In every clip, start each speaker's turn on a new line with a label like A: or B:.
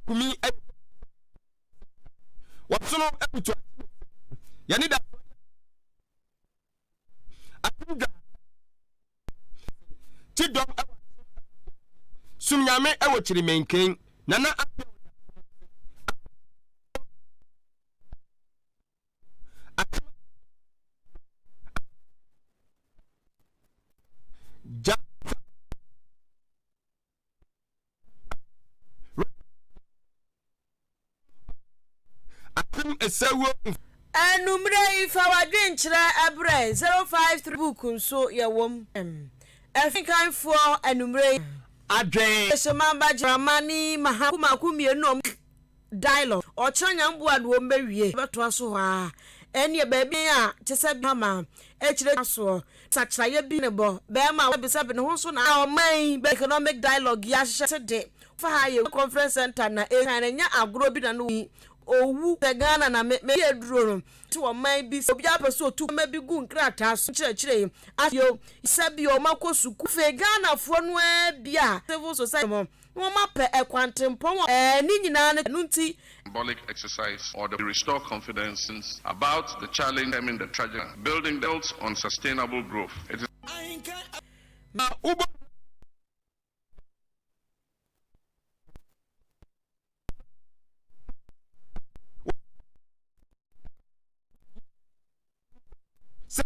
A: Kumi wɔsono abutu yɛne da atumdwa ti dɔm ɛwɔ sum nyame ɛwɔ kyirimenken nana apɛ gya Apem ɛsɛwuo.
B: Anummerɛ yi fa w'adwenkyerɛ brɛ 053 book nso yɛwɔ mu. Afinkanfoɔ anummerɛ yi.
A: Adwen.
B: Hyema ba gyarama ne maha mako mmienu na ɔmo dialogue ɔkyena nyame boa de wɔn bɛwie bɛtoa so hɔ ara ɛneɛ baabi a kyesɛ bi ama akyire soɔ sakyeraeɛ bi ne bɔ bɛɛma a sɛbi ne ho nso na ɔman yi bɛ economic dialogue yi ahyehyɛ se de fa ha yɛ conference center na ɛkan no ɛnyɛ agorɔ bi na no yi owu sɛ Ghana na me me yɛ duro no te ɔman bi sɛ obiara pɛ sɛ otu ma bi gu nkrataa so nkyerɛkyerɛ yi ayo sɛbi ɔma kɔ sukuu afei Ghanafoɔ no ara bi a civil society mo na wɔapɛ ɛkwantempɔn a ɛɛ ne nyinaa no ɛno nti.
C: Symbolic exercise or the restore confidence about the challenge in the tragic building built on sustainable growth. It is.
A: Na wobɔ sɛ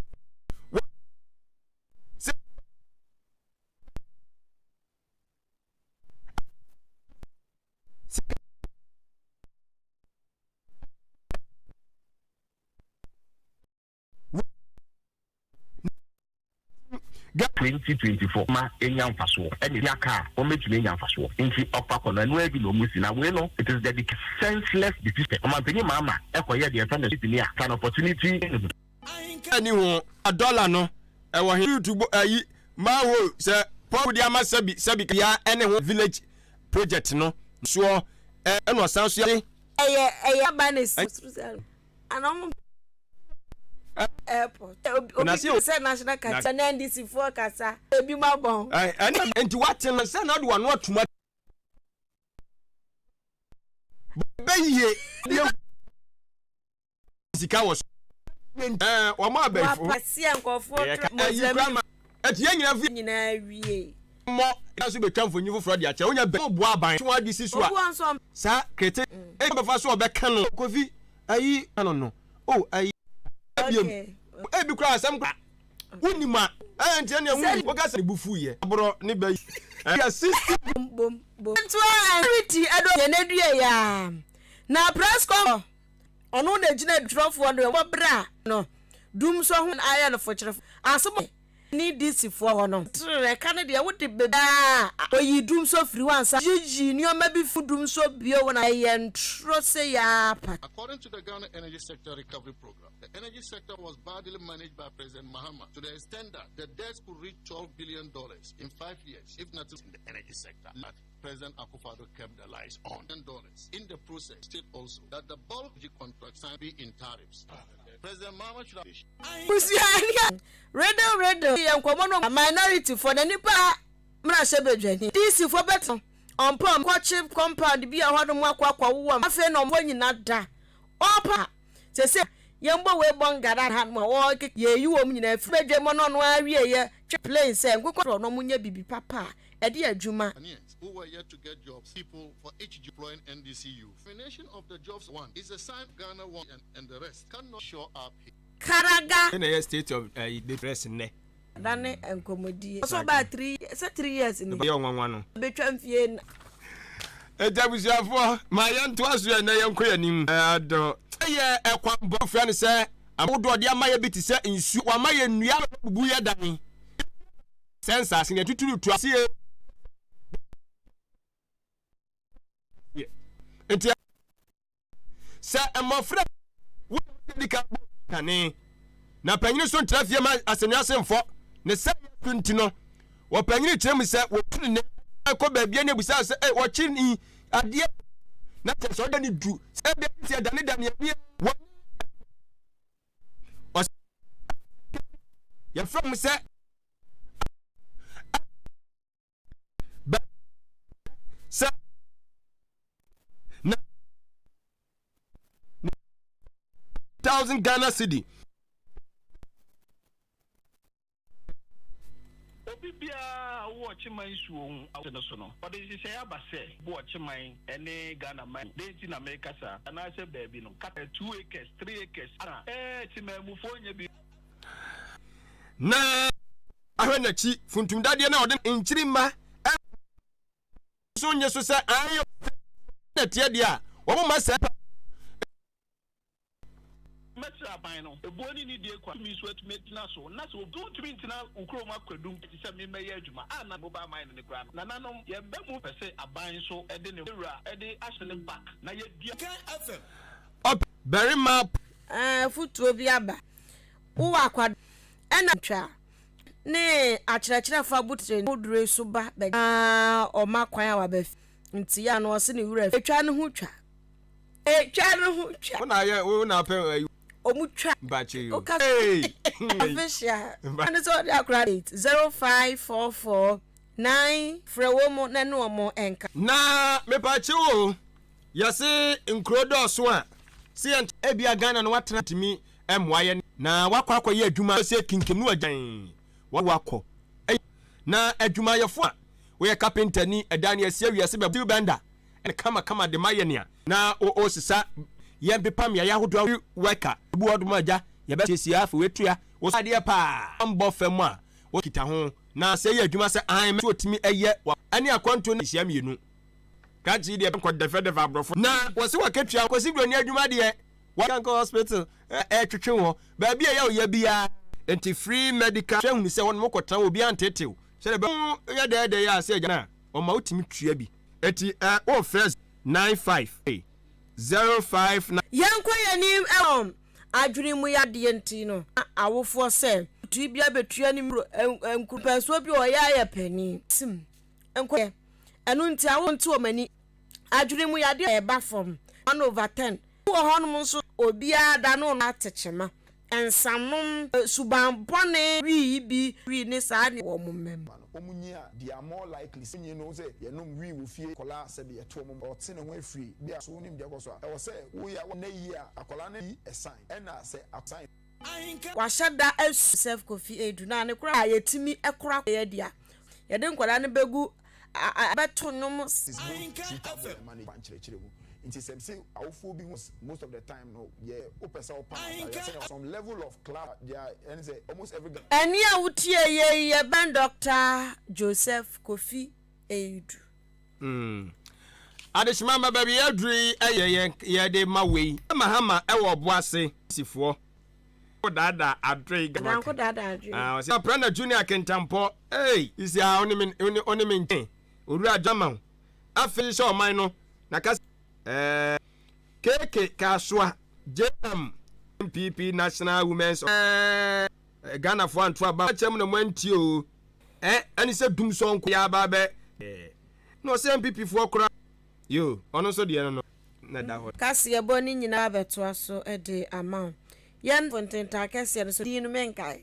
A: sɛ
D: 2024 ma enya mfasoɔ ɛna ebi aka a wɔn anya mfasoɔ nti ɔkɔ akɔ no ɛno bi na wɔn si na wei no, it is the senseless decision. Ɔmanpanyin Mahama ɛkɔyɛ deɛ ɛfɛ no sini a an opportunity.
A: Ɛni ho dɔla no ɛwɔ he tutu ayi maaho sɛ pɔpu de ama sɛbi sɛbi ya ɛne ho village project no soɔ ɛna ɔsan so yɛ.
B: Ɛyɛ aba ne ana ɔmo airport obi sɛ national kasa na NDC foɔ kasa ebi ma bɔn.
A: Ɛne nti wate no sɛ na ɔde wano atuma bɛyie sika wɔ so wɔn abɛɛfo
B: wapaseɛ nkɔfoɔ
A: ɛyi kura ma ɛti yɛn nyinaa fi
B: nyinaa wie
A: mmɔ ɛna so betwa mfonyin foforɔ de akyɛ wonya bɛ boa aban tí wɔn adi si so a saa krete ɛyɛ bɛfa so ɔbɛka no kofi ayi no o ayi ebiem ebi kura asɛm kura wonim a ɛyɛ ntiɛ nea wuni woka sɛ ne bu fu yɛ aborɔ ne bɛ ɛyɛ 60.
B: Bom bom ntoa ɛriti ɛdɔ yɛn edua ya na press con ɔno na gyina twerɛfoɔ no wɔ berɛ a no dum so ho ayɛ no fokyerɛ asɛm ne DC foɔ hɔ no tere ɛka no deɛ wode bebree oyi dum so firi hɔ ansa yiyi nneɛma bi fi dum so bio na ɛyɛ ntorɔ sɛ yɛapa.
C: According to the Ghana Energy Sector Recovery Program, the energy sector was badly managed by President Mahama to the extent that the debts could reach $12 billion in 5 years if nothing in the energy sector. But President Akufo-Addo kept the lights on. Dollars. In the process, state also that the bulk of the contracts signed be in tariffs. President Mahama should have.
B: Busuani riddle riddle yɛ nkɔmɔ no minority for na nipa mmarahyɛ badwani DC fo bɛtɛ ɔmpɔ kɔkye compound bi a hɔ nom akɔ wowɔ afei na ɔmo nyina da ɔpa sese yɛn bɔ wei bɔ ngara ha nom a wɔɔke yɛyi wɔn nyinaa firi badwa mu no ɔno awie yɛ twe plane sɛ nkokɔ na ɔmo nyɛ bibi papa a ɛde adwuma.
C: Ghanaians who were yet to get jobs, people for each deploying NDC youth. Termination of the jobs one is a sign Ghana one and the rest cannot show up here.
B: Karaga.
A: Ɛna ɛyɛ state of the press nnɛ.
B: Dane nkɔmmɔdie ɔsɛ ɔbaa three sɛ 3 years ni.
A: Yɛ ɔnwanwa no.
B: Bɛtwa mfie na.
A: Ɛgya abusuafoɔ ma yɛntoa so yɛ nnɛ yɛnkɔ yɛn anim. Ɛdɔ ɛyɛ ɛkwan bɔ fira no sɛ ahodoɔ ɔde ama yɛ bi te sɛ nsuo wama yɛ nnua bubu yɛ dan sɛ nsase ne atuturu tu aseɛ nti sɛ mmɔfra wodi ka bɔ kane na panyin so ntena fie ma asɛnnua ase mfɔ ne sɛ yɛso nti no wɔpanyin kyerɛ mu sɛ wɔtu ne kɔ baabi ne abusa sɛ ɛ wɔkye ni adeɛ na kyerɛ sɛ ɔda ne du sɛ ɛbɛ sɛ ɛdane dane adeɛ wɔ ɔsɛ yɛfrɛ mu sɛ bɛ sɛ. 10,000 Ghana cedi.
E: Obi biara a ɔwɔ Ɔkyeman nsuo ho awɔte no so no, ɔde nhyehyɛeɛ aba sɛ bu Ɔkyeman ne Ghana man. Dɛn nti na mereka saa? Anaasɛ baabi no, ka two acres, 3 acres ana ɛɛ Temanmufoɔ nyɛ bi.
A: Na ahwɛ n'akyi funtum dadeɛ na ɔde nkyirimma nso nye so sɛ ayɛ na teɛ deɛ a wɔn ma sɛ.
E: Mɛsrɛ aban no, ebuo ne nidie kwan tumi so atumi agyina so, na sɛ obi wontumi ntena wo kurom akwadum te sɛ memmɛyɛ adwuma a na mobile money no koraa no, nananom, yɛba mu pɛ sɛ aban nso de ne wura de ahyɛ ne back na yɛdua.
A: Barima.
B: Afotuo bi aba. Wowɔ akwadaa ɛna twa ne akyerɛkyerɛfo abotire ahodoɔ yi so ba bɛ ɔma kwan a waba fi nti yɛ ano ɔse ne wura etwa ne ho twa etwa ne ho twa.
A: Wo na ayɛ wo na apɛ ayi.
B: Ɔmu twa.
A: Mpakyɛ yi o.
B: Woka official. Ɛne sɛ ɔde akora 8 0544 9 frɛ wɔ mu na ne wɔn nka.
A: Na mepakyɛ o, yɛse nkuro dɔɔso a sɛ yɛn ebia Ghana no watena tumi mmoa yɛn na wakɔ akɔyɛ adwuma sɛ kinkim no wagyan wakɔ na adwumayɛfo a woyɛ kapenta ni ɛdan ne asi awiase bɛ steel bender kama kama de ma yɛ nea na o sesa yɛn pepa mmeaeɛ ahodoɔ worker bu ɔdom agya yɛbɛsiesie afei wetua wo adeɛ paa mbɔ fam a wokita ho na sɛ yɛ adwuma sɛ an mɛ otumi ɛyɛ ɛne akwantuo no hyia mmienu krakye deɛ nkɔ dɛfɛdɛfɛ aborɔfo na wɔsi wakatua kɔsi buroni adwuma deɛ wɔkankɔ hospital ɛtwetwe wɔ baabi a ɛyɛ ɔyɛ biara nti free medical hwɛ hunu sɛ wɔn mo kɔtena obi antetew sɛdeɛ bɛ yɛ dɛɛdɛɛ yɛ ase agya na ɔma wotumi tua bi eti wɔfrɛ 95 05 9.
B: Yɛnkɔ yɛn anim ɛwɔ adwene mu yadeɛ nti no awofoɔ sɛ tui bi abɛtua ne nkurupɛnsoɔ bi a ɔyɛ ayɛ panin sim nkɔ ɛno nti awo nti wɔn ani adwene mu yadeɛ ɛba fam 1/10 wɔ hɔnom nso obiara da no atekyema nsanom suban bɔne wii bi wii ne saa ne wɔn mmɛm.
F: Wɔn nyi a they are more likely sɛ nyi no sɛ yɛnom wii wɔ fie akwadaa sɛbi ɛto wɔn ɔte ne ho efiri bi a so wonim deɛ ɛkɔ so a ɛwɔ sɛ woyɛ ne yie a akwadaa no yi ɛsan ɛna sɛ asan.
B: Wahyɛ da asu Sef Kofi Edu na ne kora a yɛtumi kora yɛ di a yɛde nkwadaa no bɛgu bɛto nnwom.
F: Nkyerɛkyerɛ mu nti sɛ sɛ awofoɔ bi ho most of the time no yɛ wopɛ sɛ wopa ataadeɛ some level of class there ɛne sɛ almost every.
B: Ɛne a wotie yɛ yi yɛbɛn Dr Joseph Kofi Eidu.
A: Adehyema ma baabi yɛaduru yi ɛyɛ yɛn yɛde ma wei Mahama ɛwɔ ɔbo ase sifoɔ daadaa adwe.
B: Adanko daadaa adwe.
A: Ah, ɔsɛ Aprana Junior Kentampɔ ei isi a ɔne me ɔne me nkyɛn owura Gyama afei hyɛ ɔman no na kasa keke Kasoa JM NPP National Women's Ghanafoɔ anto aba kyɛm na mo antie o ɛne sɛ dum sɔnko yɛ aba bɛ na ɔsɛ NPP foɔ kora yo ɔno nso deɛ no na da hɔ.
B: Kaseɛbɔ ne nyinaa bɛtoa so de ama wo yɛn ntentan kɛseɛ no so din no menkae.